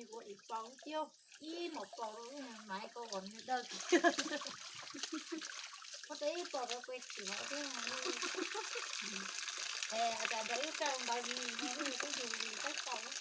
Ua ib paus thiab, ib mos paus rau lub maiv ko kom nws daw. Koj teb ib paus rau kuv tuav thiab. Es cas nrog wb kaj ntawd li no, wb twb yug li peb paus.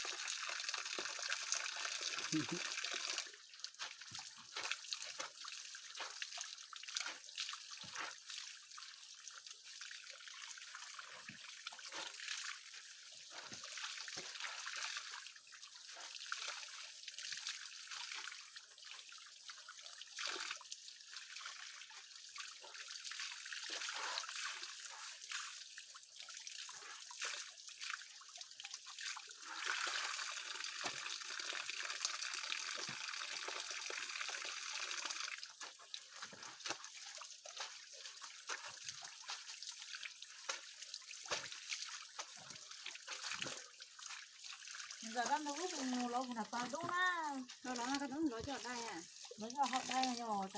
Ntxawm, koj nrog wb mus lov mus nram pas dub na. Lov, lov, koj lov coj dai, lov coj hau dai yog.